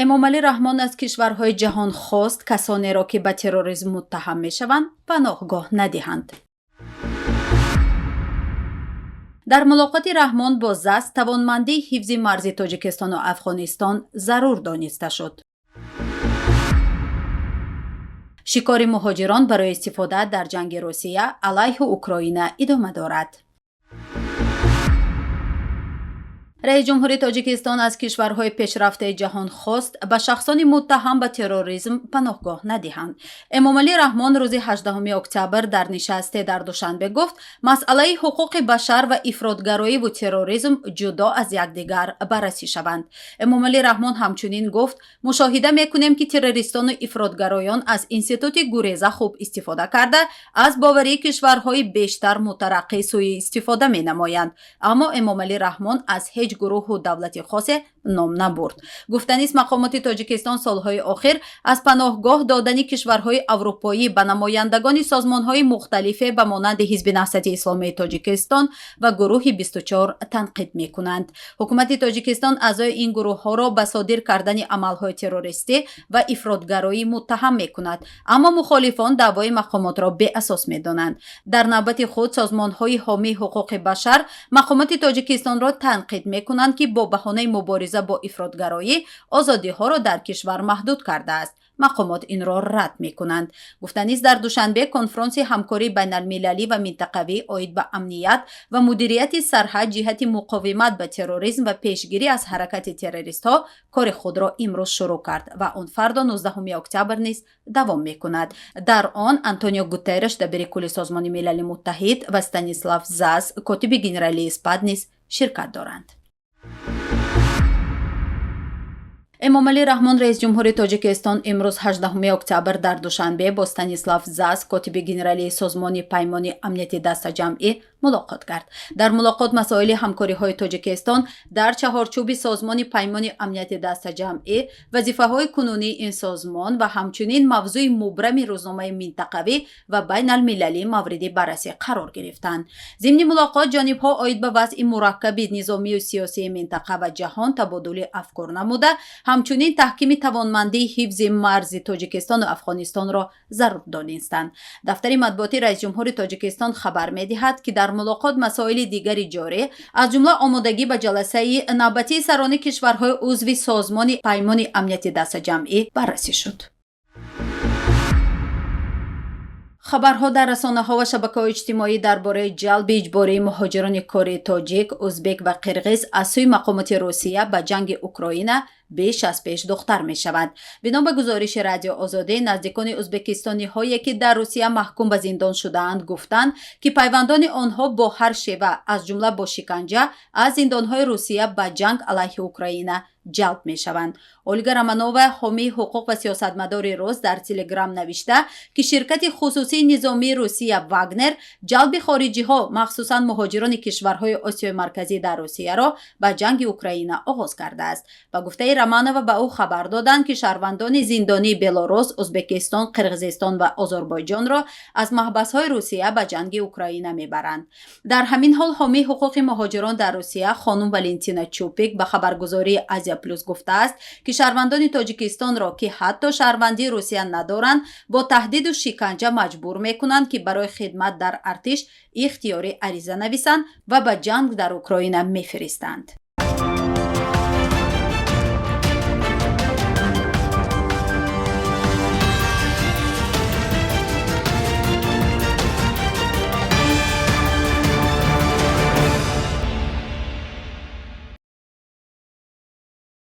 Эмомалӣ Раҳмон аз кишварҳои ҷаҳон хост, касонеро, ки ба терроризм муттаҳам мешаванд, паноҳгоҳ надиҳанд. Дар мулоқоти Раҳмон бо Зас тавонмандии ҳифзи марзи Тоҷикистону Афғонистон зарур дониста шуд. Шикори муҳоҷирон барои истифода дар ҷанги Русия алайҳи Украина идома дорад. Раис ҷумҳури Тоҷикистон аз кишварҳои пешрафтаи ҷаҳон хост, ба шахсони муттаҳам ба терроризм паноҳгоҳ надиҳанд. Эмомалӣ Раҳмон рӯзи 18 октябр дар нишасте дар Душанбе гуфт, масъалаи ҳуқуқи башар ва ифротгароиву терроризм ҷудо аз якдигар баррасӣ шаванд. Эмомалӣ Раҳмон ҳамчунин гуфт, мушоҳида мекунем, ки террористону ифротгароён аз институти гуреза хуб истифода карда, аз боварии кишварҳои бештар мутараққӣ сӯи истифода менамоянд. Аммо Эмомалӣ Раҳмон аз ҳеҷ гурӯҳу давлати хосе ном набурд. Гуфтанист, мақомоти Тоҷикистон солҳои охир аз паноҳгоҳ додани кишварҳои аврупоӣ ба намояндагони созмонҳои мухталифе ба монанди Ҳизби Наҳзати Исломии Тоҷикистон ва гурӯҳи 24 танқид мекунанд. Ҳукумати Тоҷикистон аъзои ин гурӯҳҳоро ба содир кардани амалҳои террористӣ ва ифротгароӣ муттаҳам мекунад, аммо мухолифон даъвои мақомотро беасос медонанд. Дар навбати худ созмонҳои ҳомии ҳуқуқи башар мақомоти Тоҷикистонро танқид мекунанд, ки бо баҳонаи мубориза бо ифротгароӣ озодиҳоро дар кишвар маҳдуд кардааст. Мақомот инро рад мекунанд. Гуфтанист, дар Душанбе конфронси ҳамкории байналмилалӣ ва минтақавӣ оид ба амният ва мудирияти сарҳад ҷиҳати муқовимат ба терроризм ва пешгирӣ аз ҳаракати террористҳо кори худро имрӯз шурӯъ кард ва он фардо, 19 октябр, низ давом мекунад. Дар он Антонио Гутерреш, дабири кулли Созмони Милали Муттаҳид, ва Станислав Зас, котиби генералии СПАД, низ ширкат доранд. Эмомалӣ Раҳмон, раисҷумҳури Тоҷикистон, имрӯз, 18 октябр, дар Душанбе бо Станислав Зас, котиби генералии Созмони Паймони Амнияти Дастаҷамъӣ, мулоқот кард. Дар мулоқот масоили ҳамкориҳои Тоҷикистон дар чаҳорчӯби Созмони Паймони Амнияти Дастаҷамъӣ, вазифаҳои кунунии ин созмон ва ҳамчунин мавзӯи мубрами рӯзномаи минтақавӣ ва байналмилалӣ мавриди баррасӣ қарор гирифтанд. Зимни мулоқот ҷонибҳо оид ба вазъи мураккаби низомию сиёсии минтақа ва ҷаҳон табодули афкор намуда, ҳамчунин таҳкими тавонмандии ҳифзи марзи Тоҷикистону Афғонистонро зарур донистанд. Дафтари матбуоти раисҷумҳури Тоҷикистон хабар медиҳад, ки дар мулоқот масоили дигари ҷорӣ, аз ҷумла омодагӣ ба ҷаласаи навбатии сарони кишварҳои узви Созмони Паймони Амнияти Дастаҷамъӣ баррасӣ шуд. Хабарҳо дар расонаҳо ва шабакаҳои иҷтимоӣ дар бораи ҷалби иҷбории муҳоҷирони кори тоҷик, узбек ва қирғиз аз сӯи мақомоти Русия ба ҷанги Украина беш аз пеш духтар мешавад. Бино ба гузориши Радио Озодӣ, наздикони ӯзбекистониҳое, ки дар Русия маҳкум ба зиндон шудаанд, гуфтанд, ки пайвандони онҳо бо ҳар шева, аз ҷумла бо шиканҷа, аз зиндонҳои Русия ба ҷанг алайҳи Украина ҷалб мешаванд. Ольга Романова, ҳомии ҳуқуқ ва сиёсатмадори рус, дар Телеграм навишта, ки ширкати хусусии низомии Русия Вагнер ҷалби хориҷиҳо, махсусан муҳоҷирони кишварҳои Осиёи Марказӣ дар Русияро ба ҷанги Украина оғоз кардааст. Ба гуфтаи Романова, ба ӯ хабар доданд, ки шаҳрвандони зиндонии Белорус, Ӯзбекистон, Қирғизистон ва Озарбойҷонро аз маҳбасҳои Русия ба ҷанги Украина мебаранд. Дар ҳамин ҳол ҳомии ҳуқуқи муҳоҷирон дар Русия хонум Валентина Чупик ба хабаргузории Азия Плюс гуфтааст, ки шаҳрвандони Тоҷикистонро, ки ҳатто шаҳрвандии Русия надоранд, бо таҳдиду шиканҷа маҷбур мекунанд, ки барои хидмат дар артиш ихтиёрӣ ариза нависанд ва ба ҷанг дар Украина мефиристанд.